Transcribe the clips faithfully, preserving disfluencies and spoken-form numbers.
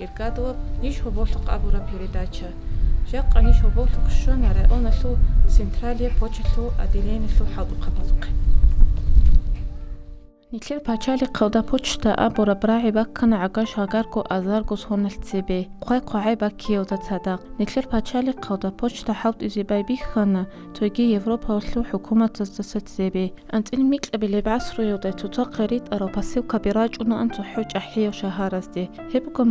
Иргадова «Ниж гьоболлъухъ» абураб передача. Жакъа ниж гьоболлъухъ щвана районалъул централияб почталъул отделениялъул хӀалтӀухъабазухъе. Нилъер пачалихъалда почта абураб рагӀи баккана гӀагаш-гӀагарго азарго соналъ цебе, хъвай-хъвагӀай баккиялда цадахъ. Нилъер пачалихъалда почта хӀалтӀизе байбихьана цоги Европалъул хӀукуматаздаса цебе. АнцӀила микьабилеб гӀасруялда цоцахъе ритӀарал посылкаби рачӀунаан цохӀо чӀахӀиял шагьаразде. Гьеб буго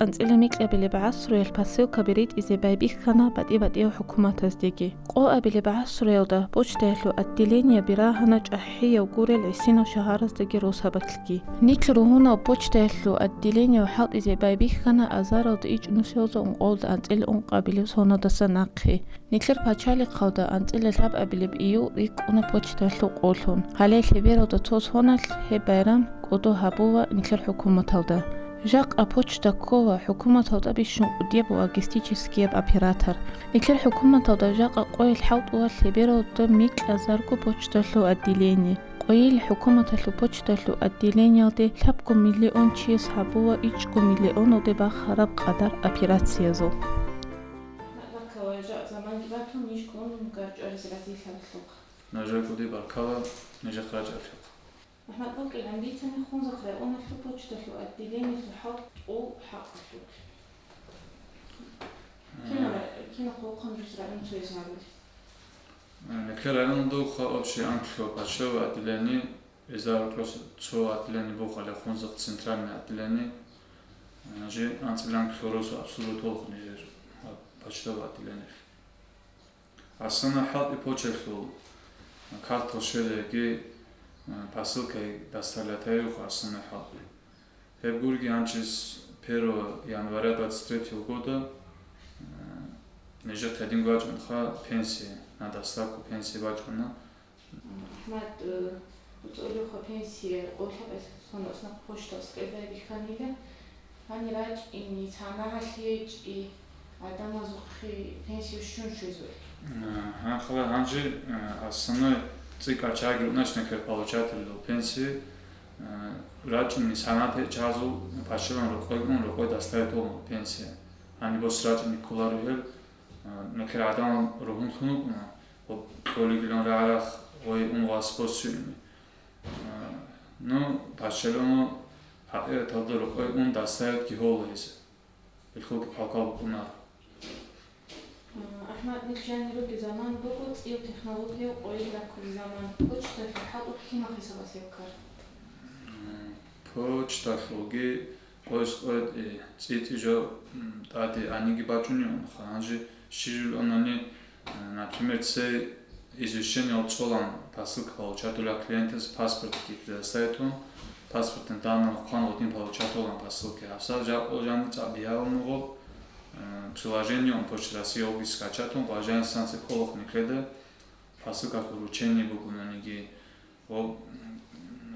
анцӀила микьабилеб гӀасруялъ посылкаби ритӀизе байбихьана батӀи-батӀиял хӀукуматаздеги. Къоабилеб гӀасруялда почтаялъул отделениеби рагьана чӀахӀиял гурел гӀисинал шагьараздаги росабалъги. Нилъ ругьунал почтаялъул отделение хӀалтӀизе байбихьана азаралда ичӀнусиялда ункъоялда анцӀила ункъабилеб соналдаса нахъе. Нилъер пачалихъалда анцӀила лъабабилеб июль рикӀкӀуна почтаялъул къолъун. Гьале лъебералда цо соналъ гьеб байрам кӀодо гьабула нилъер хӀукуматалда. Жакъа почта ккола хӀукуматалда бищун кӀудияб логистическияб оператор. Нилъер хӀукуматалда жакъа къойил хӀалтӀула лъебералда микьазарго почталъул отделение. Къойил хӀукуматалъул почталъул отделениялде лъабго миллион чияс гьабула ичӀго миллионалде бахараб къадар операциязул. Ахмад Баккалай, жакъа заманги батун, ниж ккун гарчӀваризе разилъавлъухъ. Нужер кӀуди баркала, нижехъ рачӀаблъухъ. Ахмад Баккалай, дицани Хунзахъ районалъул почталъул отделениялъул хӀалтӀул хӀакъалъулъ. Кина, кина хъулухъан жуз район цояз гьарулел? Э, Мекке районалда хъа общий анкьго почтовое отделение, иза рукӀос цо отделение бугъали Хунзахъ центральное отделение, э, жи анцӀила анкьго росу абсолют толх нижер, а, почтовое отделение. Ассана хӀалтӀи почталъул, э, картал швериги, э, посылкай доставлятайрухъ ассана хӀалтӀи. Гьеб гурги гьанчи с первого января двадцать третьего года, э, нижер гьединго бачӀунха пенсия, на доставку пенсии бачӀуна. Ахмад, э, цӀолевха пенсия къолъа бес сон оснаб почта аскӀедай бихьанила, гьани рачӀини, цанагӀалъи гьечӀи, адамазухъе пенсия щун щвезул. Гьанхъала гьанже, э, основной цӀикӀкӀарчаги унач некер получатель пенсии, э, рачӀини санат гьечӀазул пачалан рокъой ун рокъой дастай толун пенсия. Гьаниб бос рачӀини кколаро гьел, э, некер гӀадамал ругьунлъун вукӀуна, ва кьолигилан рагӀарах гъой ун вас босиуни. Э, ну, пачалан гьакъираталда рокъой ун дастаялдги гьола гьез. Илхъулги хъалкъал букӀунаро. Ахмад, нилъ жанир руги заман буго, цӀил технологияв къойил раккули заман. Почталъул хӀалтӀухъ кинал хӀисабас гьеб ккар? М, почталъулги къойс къоятӀи цӀитӀи жо, м, тӀаде аниги бачӀунеун, гьанже щижуланани, э, например, цей извещениел цӀолан посылка получатула клиентас паспортги предоставитун, паспортный данные хъван гъудин получатулан посылка. Гьабсал жакъул жан цӀакъ биялун вуго, э, приложение он Почта России оги скачатун, приложение станция кӀолохъни ккеда, посылка вручение бугунаниги, ва, м,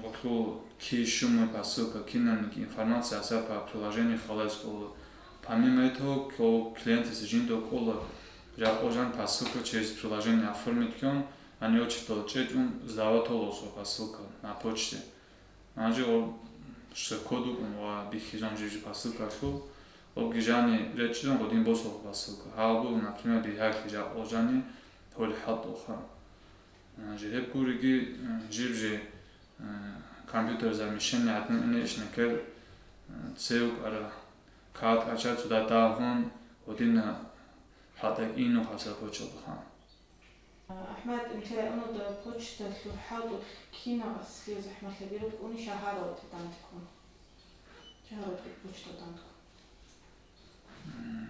гъулъул ки щумуй посылка кинаниги информация гьабсал по приложению халайс кӀола. Помимо этого, кьо-, клиентас жинда кӀола, жакъул жан посылка через приложение оформить кьун, ани очередьал чӀечӀун сдавать толосо посылка на почте. Гьанже ва штрих-код вукӀун ва бихьизан жиб-жиб посылкалъул, обги жани речӀчӀизан гъудин босулъ посылка. Гьаб буго, например, бигьалъи жакъул жани гьоли хӀалтӀулха. Гьанже гьеб гуриги, жиб-жи, компьютер замещение гьадин ине ишнекер, цевукӀара кагъат кӀача цуда дагьун, гъудин хӀалтӀай инухъаса почталда хан. Ахмад, нилъер районалда почталъул хӀалтӀулъ кинал аслияб захӀмалъаби рукӀуни шагьаралде данде ккун? Шагьаралде почта данде ккун. М,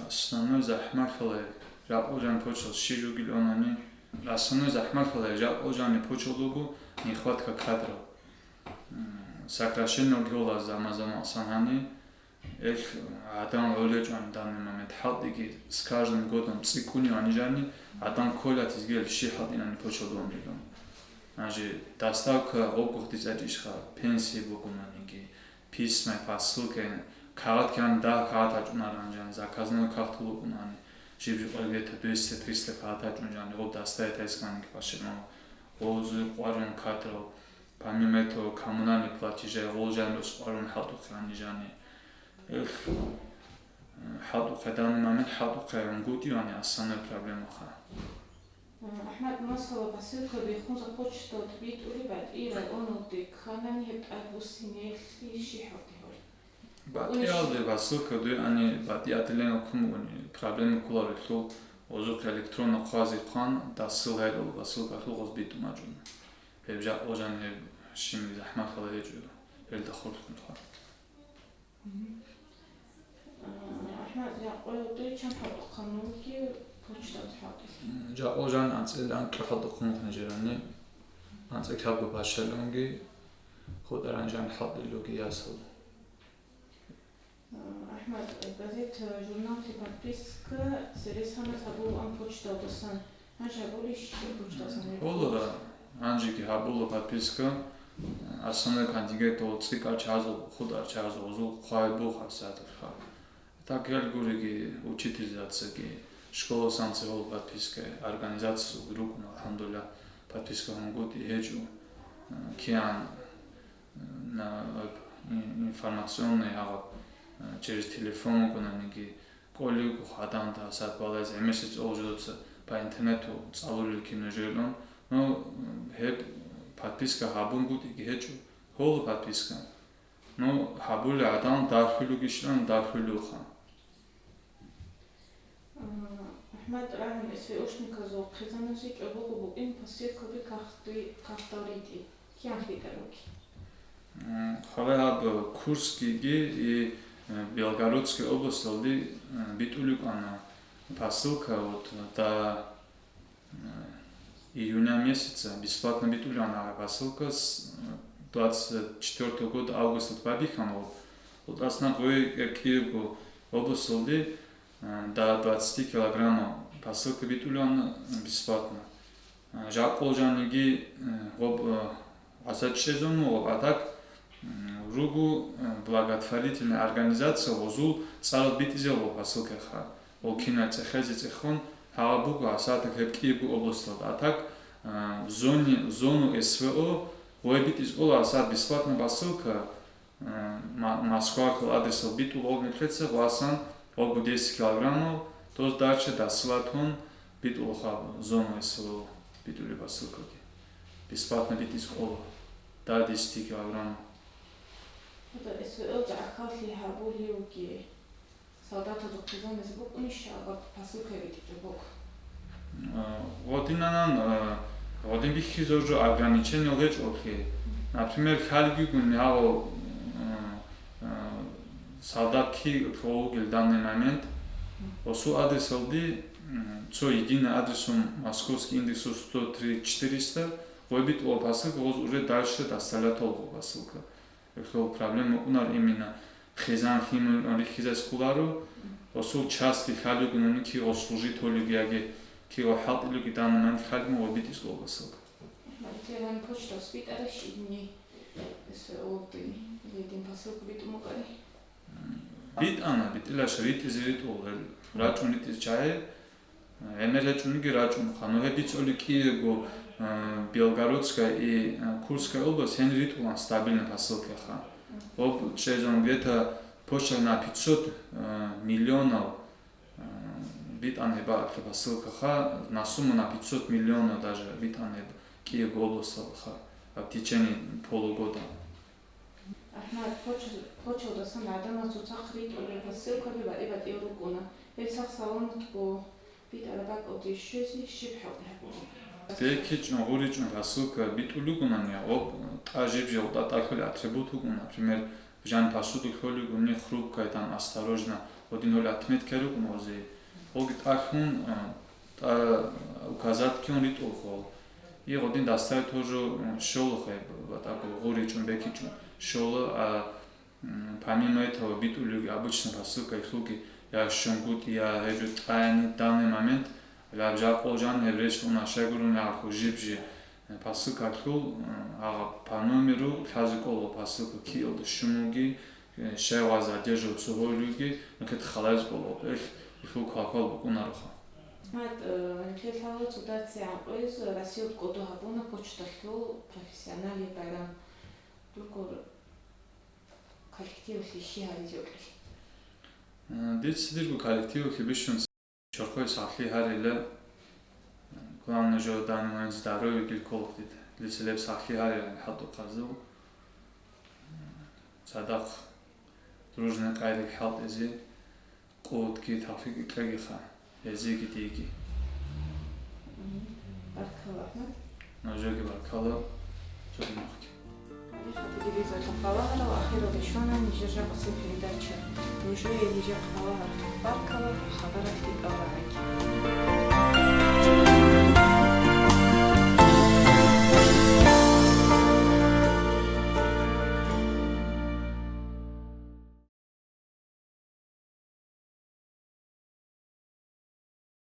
основной захӀмалъалай жакъул жан почтал щиж вугиланани, основной захӀмалъалай жакъул жани почтал вуго нехватка кадров. М, сокращение гьола заман-заман сангьани, Эх, гӀадан гӀолечӀван данный момент хӀалтӀиги с каждым годом цӀикӀкӀуневани жани, гӀадан кколатизги эл щи хӀалтӀинани почалдуан диган. Гьанже доставка гъобгохъ дицӀачӀищха, пенсия бугунаниги, письмай, посылкай, кагъат ккани дагь кагъат гьачӀунаран жани, заказной кагътул букӀунани, жиб-жиб къайгъета двести триста кагъат гьачӀун жани, гъоб доставить айсганиги баширмал, гъозу къваригӀун кадрал, помимо этого, коммунальный платежай гъол жани рос къваригӀун хӀалтӀухъе гьанижани. Эх, хӀалтӀухъе данный момент хӀалтӀухъе унгутӀивани асанаб проблемаха. АхӀмад, масала, посылкаби хунза почталда битӀулеб батӀи районалде кканани гьеб тӀад буссинелъи щиб хӀалтӀи гьабулеб? БатӀиялде посылка дуе ани батӀиятилан кумуни проблема кколарелъул, озухъ электронно хъвазе хъван, дасил гьелул посылкалъул гъоз битӀун бачӀун. Гьеб жакъа жан гьеб щиб захӀматал гьечӀо, гьелда хурхун хъван. АхӀмад, жакъа дуе чан хӀалтӀухъан вугев почталда хӀалтӀилъи? Жакъа жан анцӀила анкьа хӀалтӀухъун вугев нижерани, анцӀила лъабго пашалъунги, хутӀаран жан хӀалтӀилуги ясал. АхӀмад, газета, журналти подписка цересанас гьабулаан почталдасан. Гьанже гьабулищ почталдасан? Гьабула, гьанжеги гьабула подписка. Основной контингент цӀикӀкӀар чагӀазул, хутӀар чагӀазул гъозул хъвай буха садулха. Так гьел гуриги, учительзацаги, школасан цевал подписка, организациялги рукӀуна, алхӀамдулиллагь, подписка гьунгутӀи гьечӀо. Киян на, ин-, информационный гьаб, э, через телефон вукӀунаниги, кӀолев вуго гӀадамал сад балайзе, гӀемерисез цӀоло жо дуца по интернету цӀалулел кино жерлъун. Ну, гьеб подписка гьабунгутӀиги гьечӀо, гьола подписка. Ну, гьабулел гӀадамал дархьулев вугищилан дархьулевха. АхӀмад, рагӀун СВОшниказул хъизаназе чӀобого букӀин посылкаби кагъти-, кагътал ритӀи. Киян хитӀаруги? М, хъале гьаб Курскиги и, э, Белгородской областалде, э, битӀулеб ана посылка, вот, до, э, июня месяца бесплатно битӀулеб ана посылка с, э, двадцать четвёртого года августа бабихьана, вот, вот асна гъой, э, кӀиего областалде, э, до двадцати килограммов посылка битӀулеб ана бесплатно. Э, жакъа жаниги, э, гъоб, э, гӀаса чӀезун гъоб, а так, м, руго, э, благотворительная организация гъозул цӀарал битӀизе гъоб посылкаха. Гъо кинал цӀехезе цӀехун гьава буго, а сагӀатак гьеб кӀиего областалда. А так, э, зони-, зону СВО гъой битӀиз кӀола, а сагӀат бесплатно посылка, Э, Ма-, Москвакал адресал битӀулгъоб нилъеца, васан, гъобго десять килограммов, доз дальше дасилатун битӀулаха зону СВО битӀулеб посылкаги. Бесплатно битӀиз кӀола, до десяти килограммов. СВОда гӀахьаллъи гьабулевги. Солдатазухъе зоназ букӀунищ абаб посылка ритӀичӀеб буго? Э, гъодинанан, э, гъодин бихьизаб жо ограничениел гьечӀолъи. Например, хьалигигун гьав, э, э, солдат кигьал вугел данный момент, осу адресалди, м, цо единый адресун, московский индексу сто три четыреста, гъой битӀула посылка, гъоз уже дальше доставлять толгъу посылка. Гьеб проблема букӀунар именно хизан химуйилан рихьизес кколаро, осул части хьалигуни кигъо служить гьолиги яги кигъо хӀалтӀилуги данный момент хьалигун ва битӀис гъо посылка. Материальный почта спитӀаращ идни, если олди, или дин посылку битӀун букӀари? БитӀана, битӀилаш ритӀизе ритӀул, рачӀун ритӀизе чагьи, ГӀемер гьечӀониги рачӀунха. Ну, гьеб бицӀули кӀиего, э, Белгородская и, э, Курская область, гьенир ритӀулан стабильно посылкаха. Об чӀезан где-то почти на пятьсот, э, миллионов, э, битӀан гьеб бакӀалъе посылкаха, на сумму на пятьсот миллионов даже битӀан гьеб кӀиего областалха, а в течение полугода. АхӀмад, почал-, почалдасан гӀадамал цоцахъ ритӀулел посылкаби батӀи-батӀиял рукӀуна. Гьел сах-саламатго битӀараб бакӀалде щвезе щиб хӀалтӀи гьабула? БекичӀун, гъуричӀун посылка битӀулугунани, гъоб тӀа жиб-жиб тӀатӀалъули атрибут бугун, например, жан посуду лъолигуни, хрупкая, там, осторожно, гъодин гьоли отметка рукӀун гъозе. Гъоги тӀалъун, а, тӀа указать ккун ритӀулхъул. И гъодин доставить тоже, м, щолухъе, ва так гъуричӀун, бекичӀун щола, а, м, помимо этого битӀулевги обычно посылкалъулги я щунгутӀи, я гьеб жо тӀаяни данный момент, ляб жакъул жан гьеб речь уна щайгурун, я хъу жиб-жи, э, посылкалъул, м, гьагъаб по номеру лъазе кӀоло посылка киялда щун вуги, э, щай ва задерживаться гьолюги, нахъе халазе кӀоло, эх, ихъул квалквал букӀунароха. Гьат, э, нилъер лъала цо даци гӀанкъуз Россиялда кӀодо гьабуна почталъул профессиональный байрам. Дурго коллективалъе щи гьаризе вукӀин? Э, дица дирго коллективалъе бищун чорхое сахлъи гьарила. Главное жо данный момент здоровье гил ккола дида. Дица леб сахлъи гьарила хӀалтӀухъазул. Цадахъ дружный къайриг хӀалтӀизе къуватги тавфикъги кьегиха, гьезиеги диеги. Баркалла, Ахмад. Нужееги баркалла, цо динахъги. Хадижат телевизоралъул балагьарал, ахиралде щвана нижер жакъасеб передача. Нужее нижер балагьаралъухъ баркалла, хабаралъ лъикӀал рагӀи.